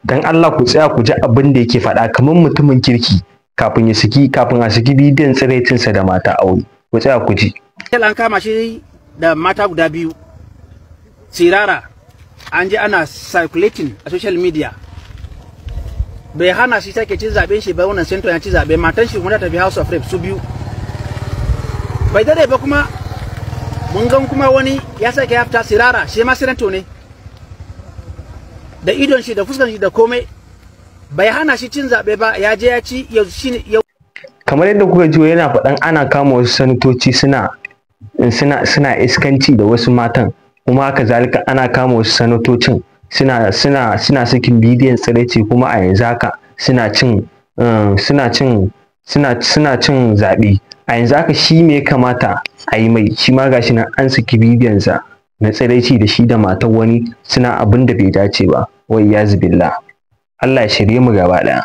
Dan Allah ku tsaya ku ji abin da yake faɗa kamar mutumin kirki kafin ya saki, kafin a saki bidiyon tsiraicinsa da mata aure. Ku tsaya ku ji. An kama shi da mata guda biyu tsirara, an je ana circulating a social media. Bai hana shi sake cin zaben shi ba. Wannan senator ya ci zabe, matan shi kuma ta tafi House of Rep, su biyu. Bai dade ba kuma mun gan kuma wani ya sake ya fita tsirara, shi ma senator ne, da idon shi da fuskan shi da komai. Bai hana shi cin zabe ba, ya je ya ci. Yanzu shine yau. Kamar yadda kuka ji, yana faɗan ana kama wasu sanatoci suna iskanci da wasu matan, kuma haka zalika ana kama wasu sanatocin suna sakin bidiyon tsiraici, kuma a yanzu haka suna cin zaɓe a yanzu haka. Shi me ya kamata a yi mai? Shi ma gashi nan an saki bidiyon sa na tsiraici da shi da matar wani suna abin da bai dace ba. Wai ya billah, Allah ya shirye mu gaba ɗaya.